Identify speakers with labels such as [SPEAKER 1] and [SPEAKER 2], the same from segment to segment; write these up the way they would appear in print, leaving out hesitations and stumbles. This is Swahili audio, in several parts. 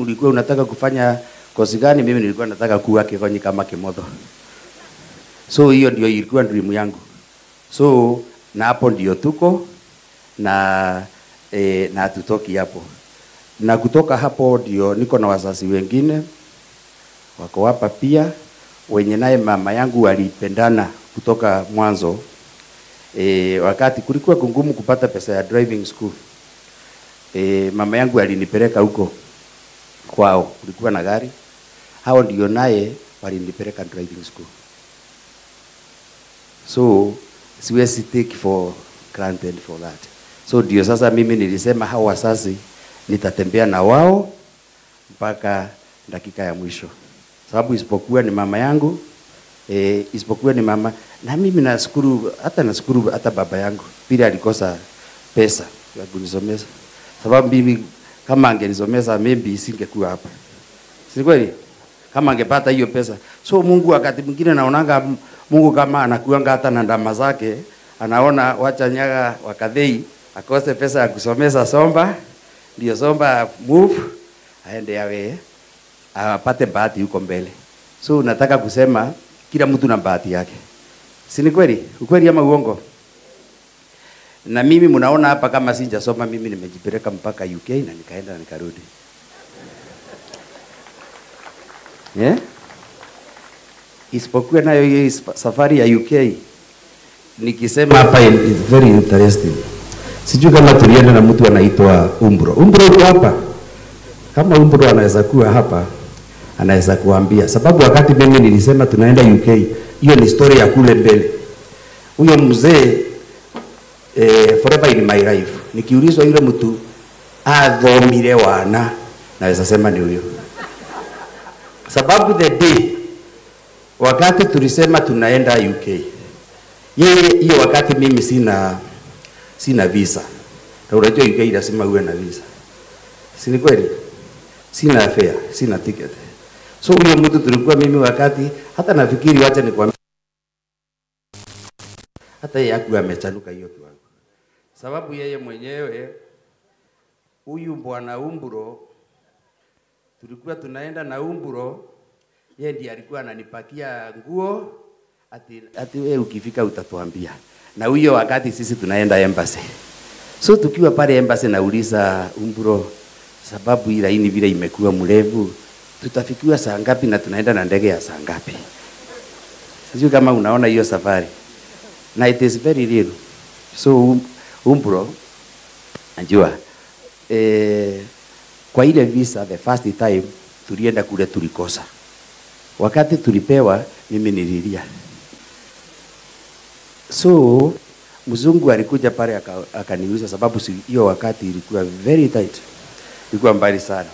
[SPEAKER 1] Ulikuwa unataka kufanya kozi gani? Mimi nilikuwa nataka kuwa Kigonyi kama Kimotho. So hiyo ndio ilikuwa dream yangu. So na hapo ndio tuko na na hatutoki hapo. Na kutoka hapo ndio niko na wazazi wengine wako hapa pia, wenye naye mama yangu walipendana kutoka mwanzo. Wakati kulikuwa kungumu kupata pesa ya driving school, mama yangu alinipeleka huko kwao, kulikuwa na gari. Hao ndio naye walinipeleka driving school. So siwezi take for granted for that. So ndio sasa mimi nilisema hao wazazi nitatembea na wao mpaka dakika ya mwisho. Sababu isipokuwa ni mama yangu, isipokuwa ni mama, na mimi nashukuru, hata nashukuru hata baba yangu pia alikosa pesa ya kunisomesha. Sababu mimi kama angenisomesha maybe isingekuwa hapa. Si kweli? Kama angepata hiyo pesa. So Mungu wakati mwingine naonanga Mungu kama anakuanga hata na ndama zake, anaona wacha Nyaga Wakathei akose pesa ya kusomesha Somba, ndio Somba move aende awe apate bahati huko mbele. So nataka kusema kila mtu na bahati yake. Si ni kweli? Ukweli ama uongo? Na mimi mnaona hapa kama sijasoma, mimi nimejipeleka mpaka UK na nikaenda na nikarudi. Yeah? Isipokuwa nayo hiyo safari ya UK, nikisema hapa is very interesting. Sijui kama tulienda na mtu anaitwa Umbro. Umbro yuko hapa. Kama Umbro anaweza kuwa hapa, anaweza kuambia. Sababu wakati mimi nilisema tunaenda UK, hiyo ni story ya kule mbele. Huyo mzee, forever in my life, nikiulizwa yule mtu athomire wana, naweza sema ni huyo. Sababu the day wakati tulisema tunaenda UK, yeye hiyo wakati mimi sina visa. Na unajua UK lazima uwe na visa. Si ni kweli? Sina fare, sina ticket. So huyo mtu tulikuwa mimi wakati hata nafikiri wacha nikwambie, hata yeye hakuwa amechanuka hiyo kiwango. Sababu yeye mwenyewe huyu bwana Umbro, tulikuwa tunaenda na Umbro, yeye ndiye alikuwa ananipakia nguo ati wewe ukifika utatuambia. Na huyo wakati sisi tunaenda embassy. So tukiwa pale embassy nauliza Umbro, sababu hii laini vile imekuwa mrefu, tutafikiwa saa ngapi na tunaenda na ndege ya saa ngapi? Sijui kama unaona hiyo safari. Na it is very real. So Umbro najua kwa ile visa the first time tulienda kule tulikosa. Wakati tulipewa mimi nililia. So mzungu alikuja pale akaniuliza, sababu hiyo wakati ilikuwa very tight. Ilikuwa mbali sana.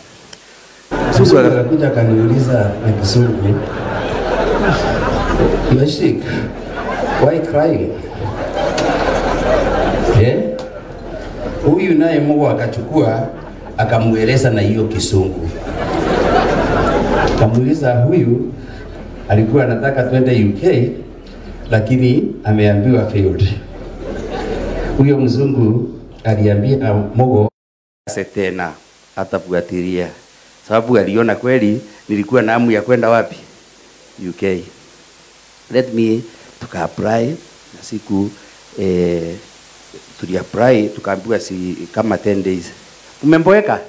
[SPEAKER 1] Mzungu akakuja akaniuliza na Kizungu, "You are sick. Why crying?" Huyu naye Mungu akachukua akamueleza na hiyo Kizungu. Akamuuliza huyu alikuwa anataka twende UK lakini ameambiwa failed. Huyo mzungu aliambia Mungu tena atafuatilia, sababu aliona kweli nilikuwa na hamu ya kwenda wapi? UK. Let me tuka apply na siku tuli apply tukaambiwa si kama 10 days. Umemboeka?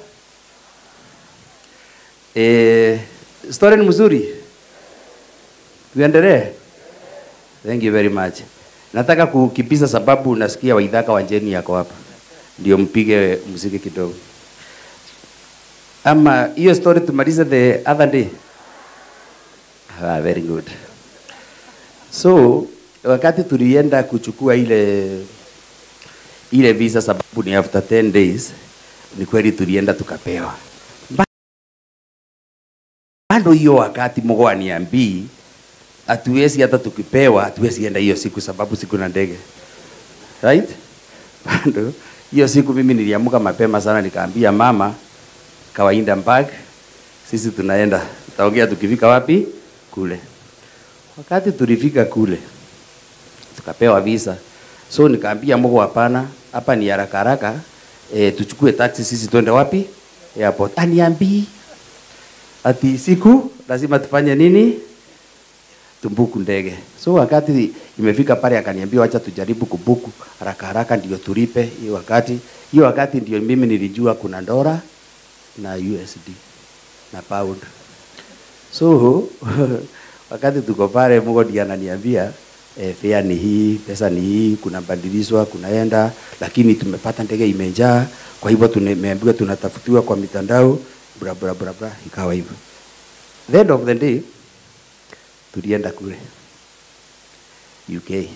[SPEAKER 1] Story ni mzuri. Tuendelee. Thank you very much. Nataka kukimbiza sababu nasikia Waithaka Wanjeni yako hapa. Ndio mpige muziki kidogo. Ama hiyo story tumalize the other day. Ah, very good. So wakati tulienda kuchukua ile visa, sababu ni after 10 days, ni kweli tulienda tukapewa. Bado hiyo wakati Mungu aniambii hatuwezi, hata tukipewa hatuwezi enda hiyo siku sababu siku na ndege. Right? Bado hiyo siku mimi niliamka mapema sana nikaambia mama kawaida mbag sisi tunaenda, tutaongea tukifika wapi kule. Wakati tulifika kule tukapewa visa. So nikaambia Mungu hapana, hapa ni haraka haraka, tuchukue taxi sisi twende wapi? Airport. Aniambii Ati siku lazima tufanye nini? Tumbuku ndege. So wakati imefika pale akaniambia acha tujaribu kubuku haraka haraka ndio tulipe hiyo wakati. Hiyo wakati ndio mimi nilijua kuna dola na USD na pound. So wakati tuko pale Mugodi ananiambia fare ni hii, pesa ni hii, kuna badilishwa, kunaenda, lakini tumepata ndege imejaa, kwa hivyo tumeambiwa tunatafutiwa kwa mitandao, bla bla bla bla, ikawa hivyo. The end of the day tulienda kule UK.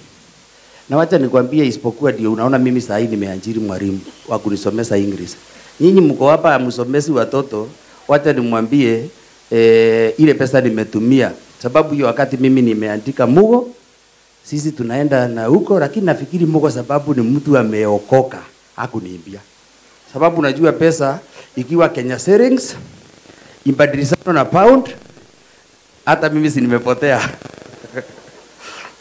[SPEAKER 1] Na wacha nikwambie, isipokuwa ndio unaona mimi saa hii nimeajiri mwalimu wa kunisomesha English. Nyinyi mko hapa msomesi watoto, wacha nimwambie ile pesa nimetumia, sababu hiyo wakati mimi nimeandika Mugo, sisi tunaenda na huko, lakini nafikiri Mugo sababu ni mtu ameokoka hakuniimbia. Sababu unajua pesa ikiwa Kenya shillings ibadilishana na pound, hata mimi si nimepotea.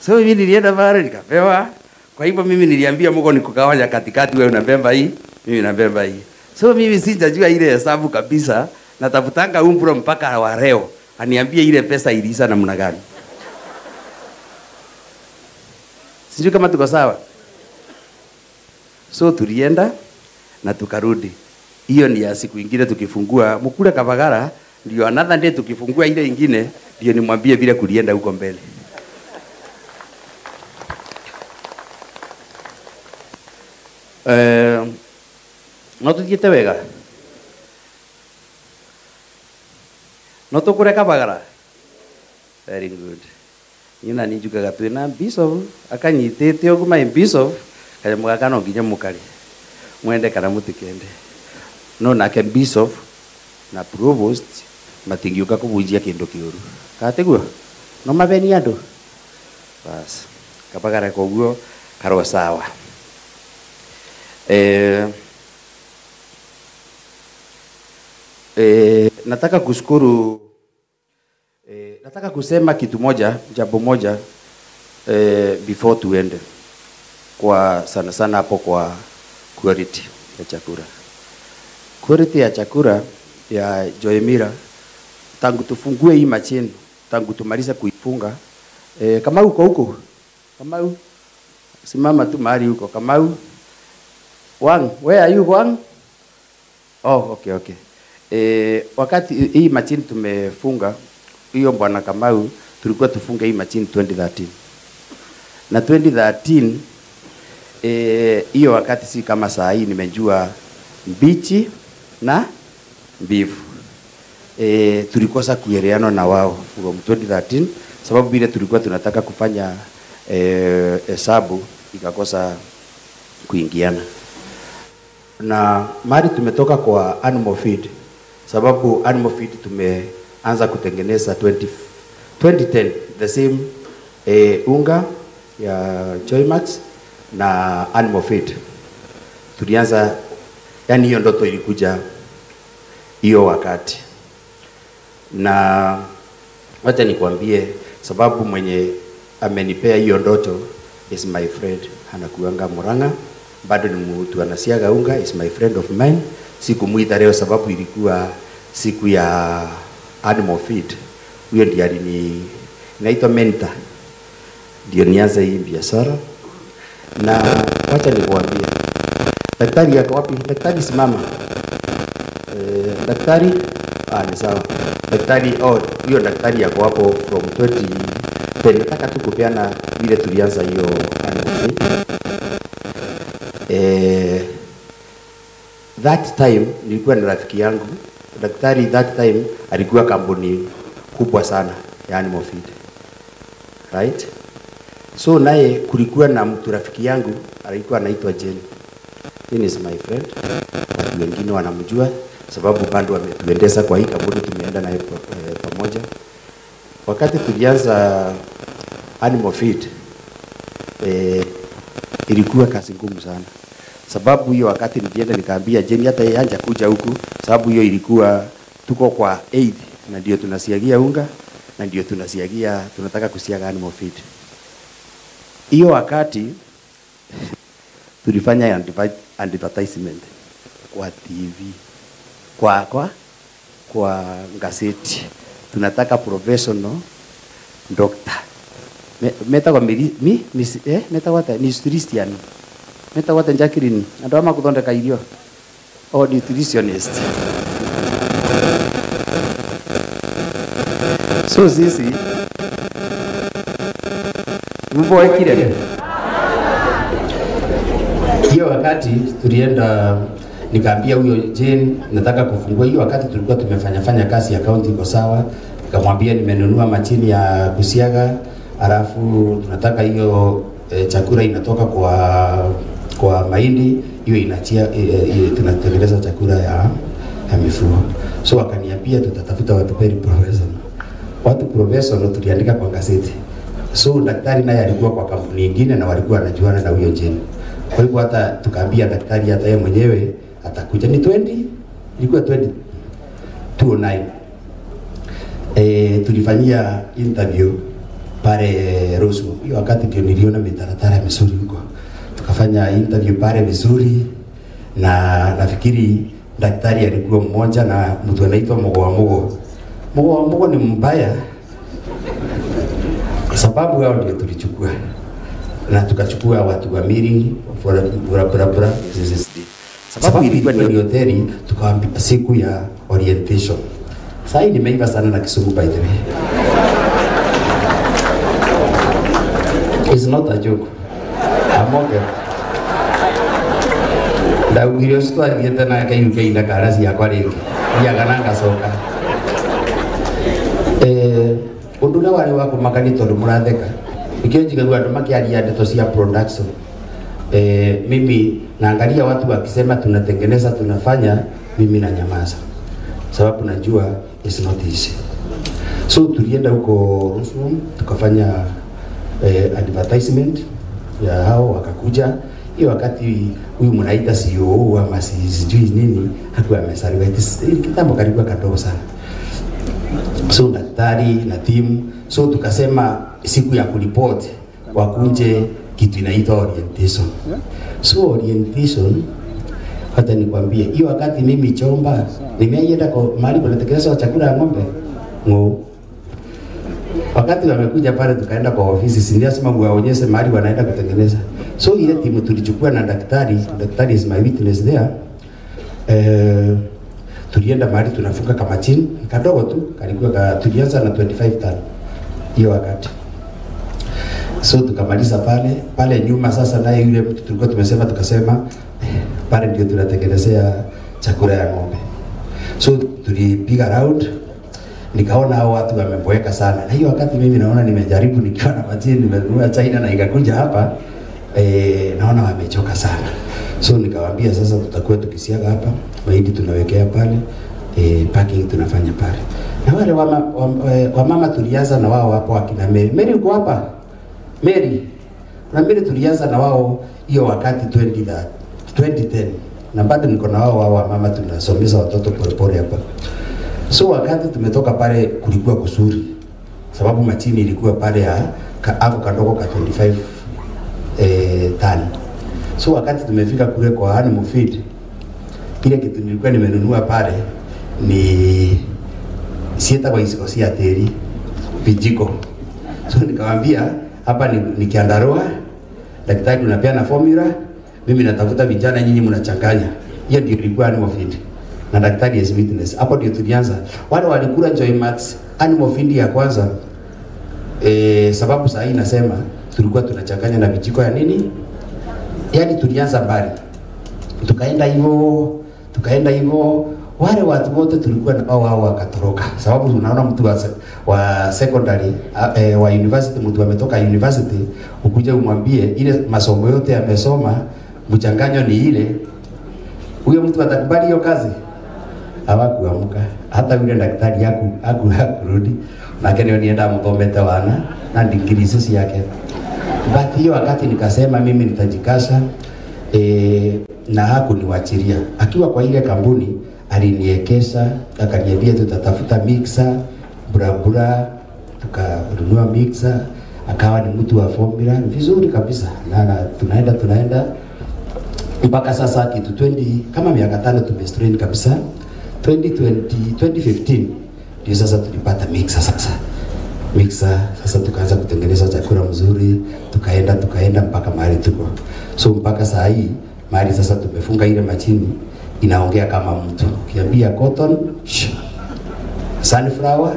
[SPEAKER 1] So mimi nilienda pale nikapewa. Kwa hivyo mimi niliambia Mugo nikugawanya katikati, wewe unabeba hii, mimi nabeba hii. So mimi sijajua ile hesabu kabisa, natafutanga umbro mpaka wa leo aniambie ile pesa iliisha namna gani. Sijui kama tuko sawa. So tulienda na tukarudi. Hiyo ni ya siku ingine tukifungua mkule Kabagara, ndio another day tukifungua ile ingine ndio nimwambie vile kulienda huko mbele. No tuthiete wega. No tukure Kabagara. Very good. Nyina ni njugaga twina bishop akanyitite ogu mai bishop kanyamũ gaka no nginya mũkarĩe mwende kana mũtikende. No nake bishop na provost matingiuka kũbunjia kĩndũ kĩũru. Katiguo no mabeni andũ. Bas Kabagara koguo karwa sawa. Nataka kushukuru, nataka kusema kitu moja, jambo moja before tuende. Kwa sana sana hapo kwa quality ya chakula. Quality ya chakula ya Joy Miller tangu tufungue hii machine, tangu tumalize kuifunga, kama uko huko, kama simama tu mahali huko, kama Wang, where are you Wang? Oh, okay, okay. Wakati hii machine tumefunga, hiyo bwana Kamau tulikuwa tufunge hii machine 2013. Na 2013 hiyo wakati si kama saa hii nimejua mbichi na mbivu. Tulikosa kuelewana na wao from 2013 sababu vile tulikuwa tunataka kufanya hesabu ikakosa kuingiana. Na mali tumetoka kwa animal feed, sababu animal feed tumeanza kutengeneza 2010 the same unga ya Joymax na animal feed. Tulianza, yani hiyo ndoto ilikuja hiyo wakati. Na wacha nikwambie sababu mwenye amenipea hiyo ndoto is my friend, anakuanga Murang'a, bado ni mtu anasiaga unga, is my friend of mine. Sikumuita leo sababu ilikuwa siku ya animal feed. Huyo ndiye alini, inaitwa mentor, ndio nianze hii biashara. Na wacha nikuambie, daktari yako wapi? Daktari simama. Daktari, ni sawa. Daktari, oh, hiyo daktari yako hapo from 2010. Nataka tu kupeana vile tulianza hiyo animal feed. That time nilikuwa na rafiki yangu daktari. That time alikuwa kampuni kubwa sana ya animal feed, right? So naye kulikuwa na mtu rafiki yangu alikuwa anaitwa Jane. Jane is my friend. Watu wengine wanamjua sababu bado wametuendesha kwa hii kampuni, tumeenda naye pamoja. Wakati tulianza animal feed, ilikuwa kazi ngumu sana. Sababu hiyo wakati nilienda nikaambia Jane hata yeye anja kuja huku, sababu hiyo ilikuwa tuko kwa 8 na ndio tunasiagia unga na ndio tunasiagia, tunataka kusiaga animal feed. Hiyo wakati tulifanya advertisement kwa TV, kwa kwa gazeti. Tunataka professional doctor. Metagwa mi metagwa ta nutrition. Metagwa ta Jacqueline. Andu ama kuthondeka irio. O nutritionist. So sisi mboekire. Hiyo wakati tulienda, nikaambia huyo Jane nataka kufungua. Hiyo wakati tulikuwa tumefanya fanya kazi ya county iko sawa. Nikamwambia nimenunua machini ya kusiaga, alafu tunataka hiyo chakula inatoka kwa mahindi, hiyo inachia tunatengeneza chakula ya mifugo. So akaniambia tutatafuta watu very professional. Watu professional tuliandika kwa gazeti. So daktari naye alikuwa kwa kampuni nyingine na walikuwa wanajuana na huyo Jane. Kwa hivyo hata tukaambia daktari hata yeye mwenyewe atakuja. Ni 20 ilikuwa 2009. Tulifanyia interview pale Rosu. Hiyo wakati ndio niliona mitaratara mizuri huko. Tukafanya interview pale vizuri, na nafikiri daktari alikuwa mmoja na mtu anaitwa Mugo. Mugo ni mbaya kwa sababu hao ndio tulichukua. Na tukachukua watu wa miring bura. Sababu ilikuwa ni hoteli, tukawaambia siku ya orientation. Sasa hii nimeiva sana na Kisumu by the way. It's not a joke. I'm okay. Ndaugire ũcio twathiĩte nake UK na kara ciakwa rĩngĩ. Thiaga na ngacoka. Ũndũ ũrĩa warĩ wa kũmakania tondũ mũratheka. Nikio njigagua andũ makĩaria ndeto cia production. Mimi naangalia watu wakisema tunatengeneza tunafanya, mimi na nyamaza. Sababu najua it's not easy. So tulienda huko Rosumu tukafanya advertisement ya hao wakakuja. Hiyo wakati huyu mnaita CEO ama sijui nini hakuwa amesaliwa. Kitambo kalikuwa kadogo sana. So daktari na timu, so tukasema siku ya kuripoti wakunje kitu inaitwa orientation. So orientation, hata nikwambie hiyo wakati mimi Chomba nimeenda kwa mahali kunatengenezwa chakula ya ng'ombe. Ngo. Wakati wamekuja pale tukaenda kwa ofisi, si ndio sema waonyeshe mahali wanaenda kutengeneza. So ile timu tulichukua na daktari, daktari is my witness there. Tulienda mahali tunafunga kama chini kadogo tu, kalikuwa tulianza na 25 ton hiyo wakati. So tukamaliza pale, pale nyuma sasa naye yule mtu tulikuwa tumesema tukasema pale ndio tunatengenezea chakula ya ng'ombe. So tulipiga round, nikaona hao watu wameboeka sana. Na hiyo wakati mimi naona nimejaribu nikiwa na machini nimenunua China na ikakuja hapa, naona wamechoka sana. So nikawaambia sasa tutakuwa tukisiaga hapa, mahindi tunawekea pale, packing tunafanya pale. Na wale wamama tulianza na wao hapo akina Mary. Mary uko hapa? Mary. Na Mary tulianza na wao hiyo wakati 2010. Na bado niko na wao wamama tunasomesha watoto polepole hapa. So wakati tumetoka pale kulikuwa kusuri. Sababu machini ilikuwa pale ya hapo kadogo ka 25 ton. So wakati tumefika kule kwa animal feed, ile kitu nilikuwa nimenunua pale ni sieta kwa isiko si ateri vijiko. So nikamwambia hapa ni kiandarua, daktari unapeana formula, mimi natafuta vijana, nyinyi mnachanganya. Hiyo ndio ilikuwa animal feed. Na daktari is witness. Hapo ndio tulianza. Wale walikula Joy Max animal feed ya kwanza. Sababu saa hii nasema tulikuwa tunachanganya na vijiko ya nini? Yaani tulianza mbali. Tukaenda hivyo, wale watu wote tulikuwa na wao wakatoroka. Sababu unaona mtu wa secondary, wa university, mtu ametoka university, ukuje umwambie ile masomo yote amesoma, mchanganyo ni ile, huyo mtu atakubali hiyo kazi? Hawakuamka. Hata yule daktari hakurudi. Na kenyo nienda mthomete wana na ndingirizo yake. But hiyo wakati nikasema mimi nitajikasha, na hakuniwachilia. Akiwa kwa ile kampuni aliniekesha, akaniambia tutatafuta mixer, burabura, tukanunua mixer, akawa ni mtu wa formula vizuri kabisa. Na tunaenda mpaka sasa kitu 20 kama miaka 5 tumestrain kabisa. 2015 ndio sasa tulipata mixer sasa. Mixer sasa tukaanza kutengeneza chakula mzuri, tukaenda mpaka mahali tuko. So mpaka saa hii mahali sasa tumefunga ile machini inaongea kama mtu. Ukiambia cotton, shh, sunflower,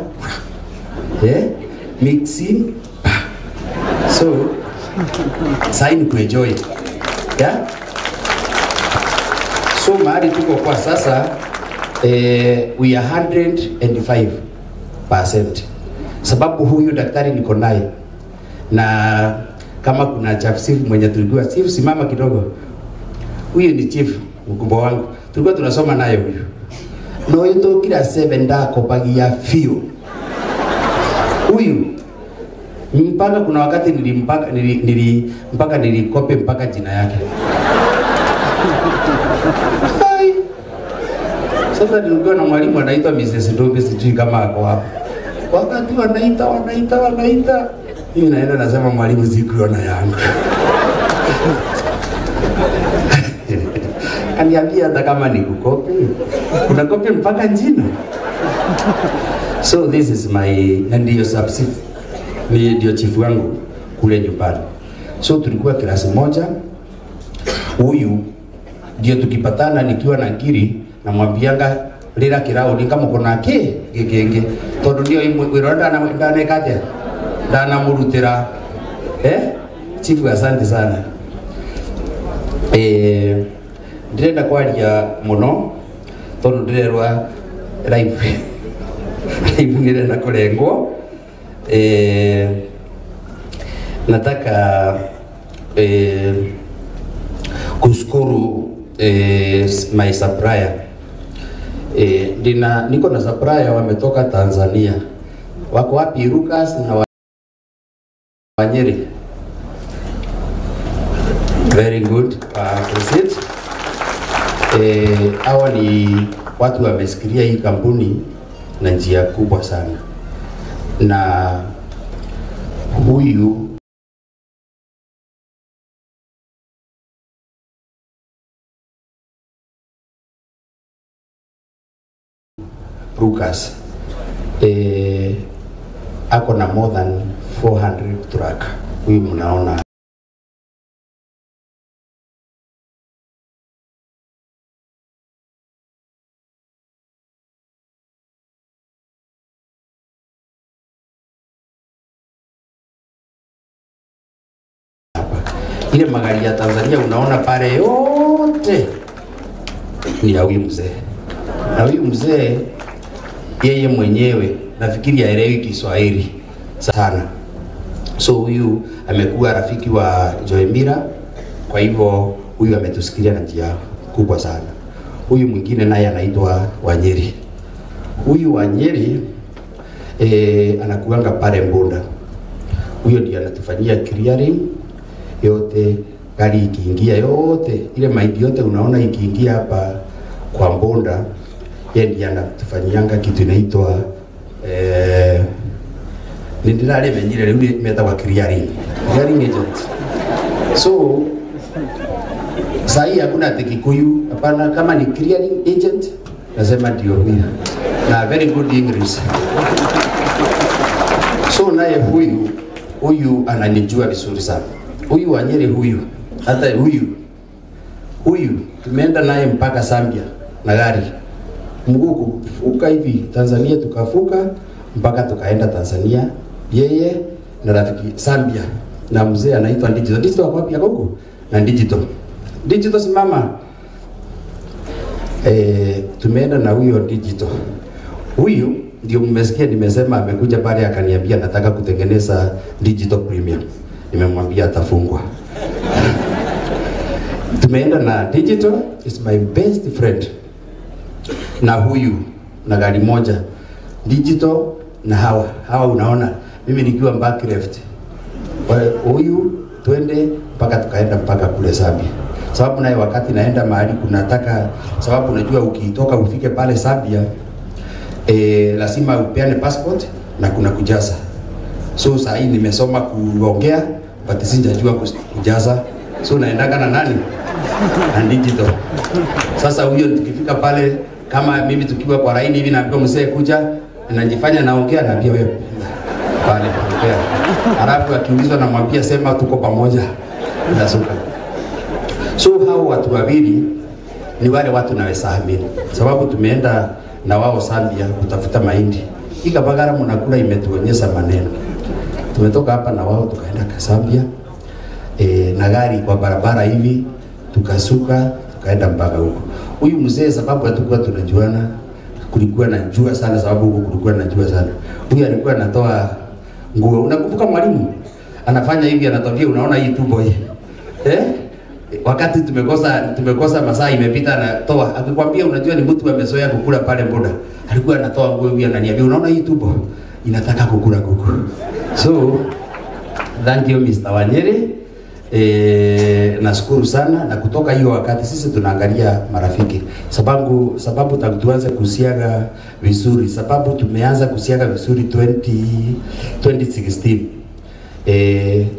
[SPEAKER 1] mixing, pa. So saa hii ni kuenjoy. Yeah? So mahali tuko kwa sasa we are 105%. Sababu huyu daktari niko naye, na kama kuna chief mwenye tulikuwa, chief simama kidogo. Huyu ni chief mkubwa wangu, tulikuwa tunasoma naye huyu. No yuto kila 7 ndako bagia fio. Huyu mpaka kuna wakati mpaka nilikope mpaka jina yake. Hai. Sasa nilikuwa na mwalimu anaitwa Mrs. Ndombe, sijui kama ako hapa. Wakati wanaita, mimi naenda nasema mwalimu sikuona yangu. Kaniambia hata kama ni kukopi, unakopi mpaka jina. So this is my, na ndio subchief, ni ndio chief wangu kule nyumbani. So tulikuwa klasi moja. Huyu ndio tukipatana nikiwa na ngiri namwambianga rira kirao ninga mukona ki gikenge tondu ndio wira ndanekaje ndanamurutira. Chief, asante sana. Ndirenda kwaria muno tondu ndirerwa live live ndirenda kurengwo. Nataka kushukuru my supplier. Niko na supplier wametoka Tanzania. Wako wapi? Lucas na Wanyeri. Very good. Proceed. Hawa ni watu wamesikilia hii kampuni na njia kubwa sana. Na huyu Lucas ako na more than 400 truck. Huyu mnaona ile magari ya Tanzania unaona pale yote ni ya huyu mzee. Na huyu mzee yeye mwenyewe nafikiri haelewi Kiswahili sana. So huyu amekuwa rafiki wa Joy Mira, kwa hivyo huyu ametusikilia na njia kubwa sana. Huyu mwingine naye anaitwa Wanyeri. Huyu Wanyeri anakuanga pale Mbunda. Huyo ndiye anatufanyia clearing yote, gari ikiingia yote, ile mahindi yote unaona ikiingia hapa kwa Mbunda, yeye ndiye anatufanyianga kitu inaitwa nindira menyire riu metagwa clearing agent. So sahi hakuna ati Kikuyu, hapana. Kama ni clearing agent nasema ndio huyu, na very good English. So naye huyu ananijua vizuri sana. Huyu Wanyeri huyu, hata huyu tumeenda naye mpaka Zambia na gari. Mguu kufuka hivi Tanzania, tukafuka mpaka tukaenda Tanzania, yeye na rafiki Zambia na mzee anaitwa Digital. Digital wako wapi huko? Na Digital. Simama. Tumeenda na huyo Digital. Huyu ndio mmesikia nimesema amekuja pale akaniambia nataka kutengeneza Digital Premium. Nimemwambia atafungwa. Tumeenda na Digital, is my best friend. Na huyu na gari moja Digital na hawa unaona mimi nikiwa back left. Huyu twende mpaka tukaenda mpaka kule Zambia. Sababu naye wakati naenda mahali kunataka, sababu unajua ukitoka ufike pale Zambia lazima upeane passport na kuna kujaza. So saa hii nimesoma kuongea but sijajua kujaza. So naendaga na nani? Na Digital. Sasa huyo tukifika pale Kama mimi tukiwa kwa laini hivi naambiwa mzee kuja, najifanya naongea naambia wewe pale ongea. Alafu akiulizwa namwambia sema tuko pamoja. Ndasuka. So hao watu wawili ni wale watu naweza amini. Sababu tumeenda na wao Zambia kutafuta mahindi. Hii Kabagara mnakula imetuonyesha maneno. Tumetoka hapa na wao tukaenda Zambia. Na gari kwa barabara hivi tukasuka tukaenda mpaka huko. Huyu mzee sababu hatukuwa tunajuana, kulikuwa na jua sana, sababu huko kulikuwa na jua sana. Huyu alikuwa anatoa nguo. Unakumbuka mwalimu? Anafanya hivi anatokea, unaona hii tumbo hii. Wakati tumekosa masaa imepita anatoa. Akikwambia unajua ni mtu amezoea kukula pale boda. Alikuwa anatoa nguo hivi ananiambia unaona hii tumbo inataka kukula kuku. So thank you Mr. Wanyeri. Nashukuru sana. Na kutoka hiyo wakati sisi tunaangalia marafiki, sababu tangu tuanze kusiaga vizuri, sababu tumeanza kusiaga vizuri 2016.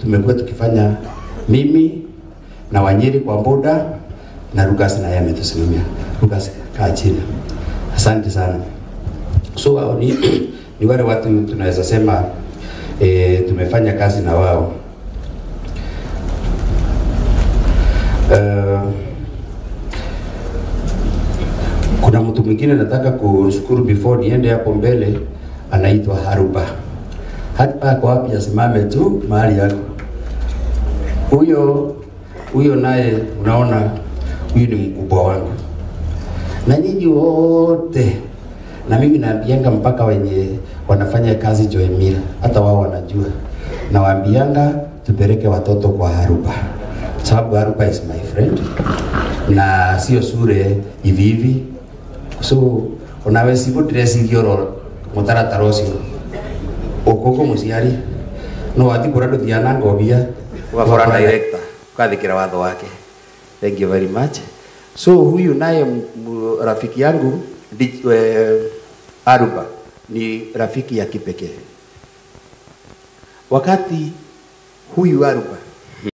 [SPEAKER 1] Tumekuwa tukifanya mimi na Wanyeri kwa boda na Lucas na yeye ametusimamia. Lucas kaa chini. Asante sana. So hao ni wale watu tunaweza sema tumefanya kazi na wao. Kuna mtu mwingine nataka kushukuru before niende hapo mbele, anaitwa Haruba. Haruba kwa wapi? Asimame tu mahali yako. Huyo naye unaona huyu ni mkubwa wangu. Na nyinyi wote, na mimi naambianga mpaka wenye wanafanya kazi Joy Mill, hata wao wanajua. Nawaambianga tupeleke watoto kwa Haruba. Sababu Haruba is my friend. Na sio sure hivi hivi. So onawe sibu dress irioro mutaratara ucio. Ukoko muciari no wathi kura nduthiana ngobia ugakora director ukathikira watho wake. Thank you very much. So huyu naye rafiki yangu Aruba ni rafiki ya kipekee. Wakati huyu Aruba